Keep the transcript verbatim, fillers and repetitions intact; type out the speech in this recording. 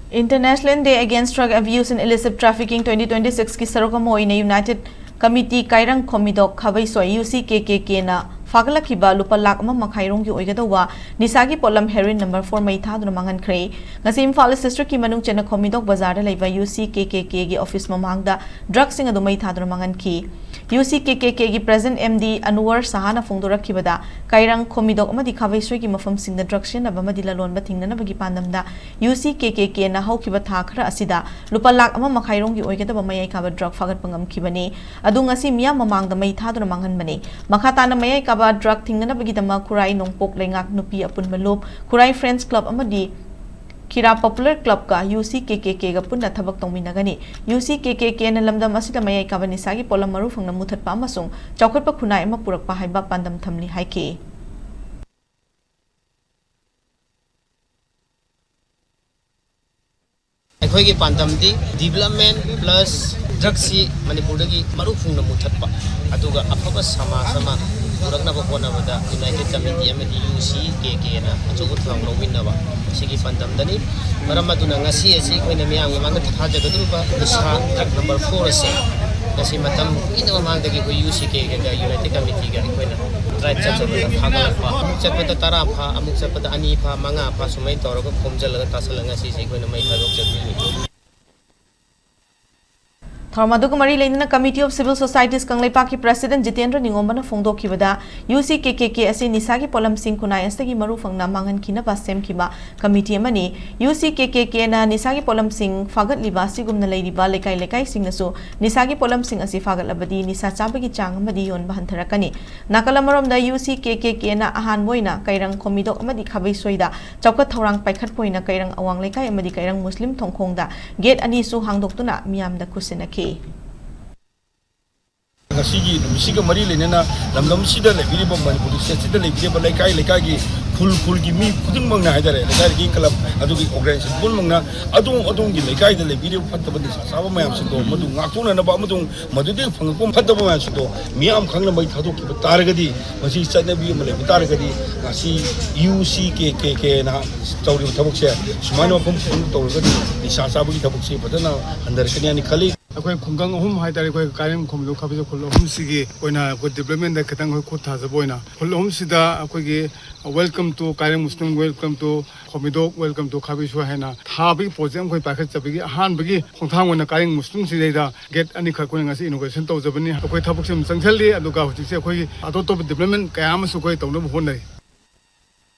International Day Against Drug Abuse and Illicit Trafficking twenty twenty-six ꯀꯤ ꯁꯔꯨꯛ ꯑꯃ ꯑꯣꯏꯅ United Committee ꯀꯥꯏꯔꯪ ꯈꯣꯝꯃꯤꯗꯣꯛ ꯈꯥꯕꯩꯁꯣꯏ, UCKKK ꯅ ꯐꯥꯒꯠꯂꯛꯈꯤꯕ ꯂꯨꯄꯥ ꯂꯥꯈ ꯑꯃ ꯃꯈꯥꯏ ꯔꯣꯝꯒꯤ ꯑꯣꯏꯒꯗꯧꯕ ꯅꯤꯁꯥꯒꯤ ꯄꯣꯠꯂꯝ heroin number four ꯃꯩ ꯊꯥꯗꯨꯅ ꯃꯥꯡꯍꯟꯈ꯭ꯔꯦ꯫ ꯉꯁꯤ ꯏꯝꯐꯥꯜ East District ꯀꯤ ꯃꯅꯨꯡ ꯆꯟꯅ ꯈꯣꯝꯃꯤꯗꯣꯛ ꯕꯖꯥꯔꯗ ꯂꯩꯕ UCKKK ꯒꯤ office ꯃꯃꯥꯡꯗ drugs ꯁꯤꯡ ꯑꯗꯨ ꯃꯩ ꯊꯥꯗꯨꯅ ꯃꯥꯡꯍꯟꯈꯤ꯫ UCKKK ꯒꯤ President MD ꯑꯅꯨꯋꯔ ꯁꯍꯥꯅ ꯐꯣꯡꯗꯣꯔꯛꯈꯤꯕꯗ, ꯀꯥꯏꯔꯪ, ꯈꯣꯝꯃꯤꯗꯣꯛ ꯑꯃꯗꯤ ꯈꯥꯕꯩꯁꯣꯏꯒꯤ ꯃꯐꯝꯁꯤꯡꯗ drug ꯁꯤꯖꯤꯟꯅꯕ ꯑꯃꯗꯤ ꯂꯂꯣꯟꯕ ꯊꯤꯡꯅꯅꯕꯒꯤ ꯄꯥꯟꯗꯝꯗ UCKKK ꯅ ꯍꯧꯈꯤꯕ ꯊꯥ ꯈꯔ ꯑꯁꯤꯗ ꯂꯨꯄꯥ ꯂꯥꯈ ꯑꯃ ꯃꯈꯥꯏ ꯔꯣꯝꯒꯤ ꯑꯣꯏꯒꯗꯕ ꯃꯌꯥꯏ ꯀꯥꯕ drug ꯐꯥꯒꯠꯄ ꯉꯝꯈꯤꯕꯅꯤ꯫ ꯑꯗꯨ ꯉꯁꯤ ꯃꯤꯌꯥꯝ ꯃꯃꯥꯡꯗ ꯃꯩ ꯊꯥꯗꯨꯅ ꯃꯥꯡꯍꯟꯕꯅꯤ꯫ ꯃꯈꯥ ꯇꯥꯅ ꯃꯌꯥꯏ ꯀꯥꯕ drug ꯊꯤꯡꯅꯅꯕꯒꯤꯗꯃꯛ ꯈꯨꯔꯥꯏ ꯅꯣꯡꯄꯣꯛ ꯂꯩꯉꯥꯛ ꯅꯨꯄꯤ ꯑꯄꯨꯟꯕ ꯂꯨꯞ, ꯈꯨꯔꯥꯏ Friends Club ꯑꯃꯗꯤ ꯈꯤꯔꯥ Popular Club ꯀ UCKKK ꯒ ꯄꯨꯟꯅ ꯊꯕꯛ ꯇꯧꯃꯤꯟꯅꯒꯅꯤ꯫ UCKKK ꯅ ꯂꯝꯗꯝ ꯑꯁꯤꯗ ꯃꯌꯥꯏ ꯀꯥꯕ ꯅꯤꯁꯥꯒꯤ ꯄꯣꯠꯂꯝ ꯃꯔꯨ ꯐꯪꯅ ꯃꯨꯊꯠꯄ ꯑꯃꯁꯨꯡ ꯆꯥꯎꯈꯠꯄ ꯈꯨꯟꯅꯥꯏ ꯑꯃ ꯄꯨꯔꯛꯄ ꯍꯥꯏꯕ ꯄꯥꯟꯗꯝ ꯊꯝꯂꯤ ꯍꯥꯏꯈꯤ꯫ ꯑꯩꯈꯣꯏꯒꯤ ꯄꯥꯟꯗꯝꯗꯤ development plus drugs ꯁꯤ ꯃꯅꯤꯄꯨꯔꯗꯒꯤ ꯃꯔꯨ ꯐꯪꯅ ꯃꯨꯊꯠꯄ, ꯑꯗꯨꯒ ꯑꯐꯕ ꯁꯃꯥꯖ ꯑꯃ ꯄꯨꯔꯛꯅꯕ ꯍꯣꯠꯅꯕꯗ United Committee ꯑꯃꯗꯤ UCKK ꯅ ꯑꯆꯧꯕ ꯊꯧꯗꯥꯡ ꯂꯧꯃꯤꯟꯅꯕ, ꯁꯤꯒꯤ ꯄꯥꯟꯗꯝꯗꯅꯤ꯫ ꯃꯔꯝ ꯑꯗꯨꯅ ꯉꯁꯤ ꯑꯁꯤ ꯑꯩꯈꯣꯏꯅ ꯃꯤꯌꯥꯝꯒꯤ ꯃꯥꯡꯗ ꯊꯥꯖꯒꯗꯧꯔꯤꯕ ꯅꯤꯁꯥ drug number four ꯑꯁꯦ ꯉꯁꯤ ꯃꯇꯝ ꯀꯨꯏꯅ ꯃꯃꯥꯡꯗꯒꯤ ꯑꯩꯈꯣꯏ UCKK ꯒ United Committee ꯒ ꯑꯩꯈꯣꯏꯅ drive ꯆꯠꯆꯕꯗ ꯐꯥꯒꯠꯂꯛꯄ, ꯑꯃꯨꯛ ꯆꯠꯄꯗ ꯇꯔꯥ ꯐꯥ, ꯑꯃꯨꯛ ꯆꯠꯄꯗ ꯑꯅꯤ ꯐꯥ, ꯃꯉꯥ ꯐꯥ, ꯁꯨꯃꯥꯏꯅ ꯇꯧꯔꯒ ꯈꯣꯝꯖꯤꯜꯂꯒ ꯇꯥꯁꯜꯂꯒ ꯉꯁꯤꯁꯦ ꯑꯩꯈꯣꯏꯅ ꯃꯩ ꯊꯥꯗꯣꯛꯆꯗꯣꯏꯅꯤ꯫ ꯊꯧꯔꯝ ꯑꯗꯨꯒ ꯃꯔꯤ ꯂꯩꯅꯅ Committee of Civil Societies ꯀꯪꯂꯩꯄꯥꯛꯀꯤ President ꯖꯤꯇꯦꯟꯗ꯭ꯔ ꯅꯤꯉꯣꯝꯕꯅ ꯐꯣꯡꯗꯣꯛꯈꯤꯕꯗ, UCKKK ꯑꯁꯤ ꯅꯤꯁꯥꯒꯤ ꯄꯣꯠꯂꯝꯁꯤꯡ ꯈꯨꯟꯅꯥꯏ ꯑꯁꯤꯗꯒꯤ ꯃꯔꯨ ꯐꯪꯅ ꯃꯥꯡꯍꯟꯈꯤꯅꯕ ꯁꯦꯝꯈꯤꯕ committee ꯑꯃꯅꯤ꯫ UCKKK ꯅ ꯅꯤꯁꯥꯒꯤ ꯄꯣꯠꯂꯝꯁꯤꯡ ꯐꯥꯒꯠꯂꯤꯕ ꯑꯁꯤꯒꯨꯝꯅ ꯂꯩꯔꯤꯕ ꯂꯩꯀꯥꯏ ꯂꯩꯀꯥꯏꯁꯤꯡꯅꯁꯨ ꯅꯤꯁꯥꯒꯤ ꯄꯣꯠꯂꯝꯁꯤꯡ ꯑꯁꯤ ꯐꯥꯒꯠꯂꯕꯗꯤ ꯅꯤꯁꯥ ꯆꯥꯕꯒꯤ ꯆꯥꯡ ꯑꯃꯗꯤ ꯌꯣꯟꯕ ꯍꯟꯊꯔꯛꯀꯅꯤ꯫ ꯅꯥꯀꯜ ꯑꯃꯔꯣꯝꯗ, UCKKK ꯅ ꯑꯍꯥꯟꯕ ꯑꯣꯏꯅ ꯀꯩꯔꯪ, ꯈꯣꯝꯃꯤꯗꯣꯛ ꯑꯃꯗꯤ ꯈꯥꯕꯩꯁꯣꯏꯗ ꯆꯥꯎꯈꯠ ꯊꯧꯔꯥꯡ ꯄꯥꯏꯈꯠꯄ ꯑꯣꯏꯅ ꯀꯩꯔꯪ ꯑꯋꯥꯡ ꯂꯩꯀꯥꯏ ꯑꯃꯗꯤ ꯀꯩꯔꯪ ꯃꯨꯁꯂꯤꯝ ꯊꯣꯡꯈꯣꯡꯗ gate ꯑꯅꯤꯁꯨ ꯍꯥꯡꯗꯣꯛꯇꯨꯅ ꯃꯤꯌꯥꯝꯗ ꯈꯨꯠꯁꯤꯟꯅꯈꯤ꯫ ꯉꯁꯤꯒꯤ ꯅꯨꯃꯤꯠꯁꯤꯒ ꯃꯔꯤ ꯂꯩꯅꯅ ꯂꯝꯗꯝꯁꯤꯗ ꯂꯩꯕꯤꯔꯤꯕ, ꯃꯅꯤꯄꯨꯔꯒꯤ ꯁ꯭ꯇꯦꯠꯁꯤꯗ ꯂꯩꯕꯤꯔꯤꯕ ꯂꯩꯀꯥꯏ ꯂꯩꯀꯥꯏꯒꯤ, ꯈꯨꯜ ꯈꯨꯜꯒꯤ ꯃꯤ ꯈꯨꯗꯤꯡꯃꯛꯅ ꯍꯥꯏꯇꯥꯔꯦ, ꯂꯩꯀꯥꯏꯒꯤ ꯀ꯭ꯂꯕ ꯑꯗꯨꯒꯤ ꯑꯣꯔꯒꯅꯥꯏꯖꯦꯁꯟ ꯄꯨꯝꯅꯃꯛꯅ ꯑꯗꯣꯝ ꯑꯗꯣꯝꯒꯤ ꯂꯩꯀꯥꯏꯗ ꯂꯩꯕꯤꯔꯤꯕ ꯐꯠꯇꯕ ꯅꯤꯁꯥ ꯆꯥꯕ ꯃꯌꯥꯝꯁꯤꯡꯗꯣ ꯃꯗꯨ ꯉꯥꯛꯊꯣꯛꯅꯅꯕ ꯑꯃꯁꯨꯡ ꯃꯗꯨꯗꯒꯤ ꯐꯪꯉꯛꯄ ꯐꯠꯇꯕ ꯃꯌꯥꯝꯁꯤꯡꯗꯣ ꯃꯤꯌꯥꯝ ꯈꯪꯅꯕꯒꯤ ꯊꯥꯗꯣꯛꯈꯤꯕ ꯇꯥꯔꯒꯗꯤ, ꯃꯁꯤ ꯆꯠꯅꯕꯤ ꯑꯃ ꯂꯩꯕ ꯇꯥꯔꯒꯗꯤ, ꯉꯁꯤ ꯌꯨ ꯁꯤ ꯀꯦ ꯀꯦ ꯀꯦꯅ ꯇꯧꯔꯤꯕ ꯊꯕꯛꯁꯦ ꯁꯨꯃꯥꯏꯅ ꯃꯐꯝ ꯈꯨꯗꯤꯡꯃꯛ ꯇꯧꯔꯒꯗꯤ ꯅꯤꯁꯥ ꯆꯥꯕꯒꯤ ꯊꯕꯛꯁꯦ ꯐꯖꯅ ꯍꯟꯊꯔꯛꯀꯅꯤ ꯍꯥꯏꯅ ꯈꯜꯂꯤ꯫ ꯑꯩꯈꯣꯏ ꯈꯨꯡꯒꯪ ꯑꯍꯨꯝ ꯍꯥꯏꯇꯥꯔꯦ, ꯑꯩꯈꯣꯏ ꯀꯥꯏꯔꯦꯡ ꯈꯨꯝꯗꯣ ꯈꯥꯕꯤꯖ ꯈꯨꯜ ꯑꯍꯨꯝꯁꯤꯒꯤ ꯑꯣꯏꯅ ꯑꯩꯈꯣꯏ ꯗꯤꯕ꯭ꯂꯞꯃꯦꯟꯗ ꯈꯤꯇꯪ ꯑꯩꯈꯣꯏ ꯈꯨꯠ ꯊꯥꯖꯕ ꯑꯣꯏꯅ ꯈꯨꯜ ꯑꯍꯨꯝꯁꯤꯗ ꯑꯩꯈꯣꯏꯒꯤ Welcome to Kairing Muslim, Welcome to ꯈꯣꯝꯕꯤꯗꯣꯛ, Welcome to ꯈꯥꯕꯤꯁꯨ ꯍꯥꯏꯅ ꯊꯥꯕꯒꯤ ꯄꯣꯠꯁꯦ ꯑꯩꯈꯣꯏ ꯄꯥꯏꯈꯠꯆꯕꯒꯤ ꯑꯍꯥꯟꯕꯒꯤ ꯈꯣꯡꯊꯥꯡ ꯑꯣꯏꯅ ꯀꯥꯏꯔꯦꯡ ꯃꯨꯁꯂꯤꯝꯁꯤꯗꯩꯗ ꯒꯦꯠ ꯑꯅꯤꯈꯛ ꯑꯩꯈꯣꯏꯅ ꯉꯁꯤ ꯏꯅꯣꯒ꯭ꯔꯦꯁꯟ ꯇꯧꯖꯕꯅꯤ꯫ ꯑꯩꯈꯣꯏ ꯊꯕꯛꯁꯦ ꯑꯗꯨꯝ ꯆꯪꯁꯤꯜꯂꯤ, ꯑꯗꯨꯒ ꯍꯧꯖꯤꯛꯁꯦ ꯑꯩꯈꯣꯏꯒꯤ ꯑꯇꯣꯞ ꯑꯇꯣꯞꯄ ꯗꯤꯕ꯭ꯂꯞꯃꯦꯟ ꯀꯌꯥ ꯑꯃꯁꯨ ꯑꯩꯈꯣꯏ ꯇꯧꯅꯕ ꯍꯣꯠꯅꯔꯤ꯫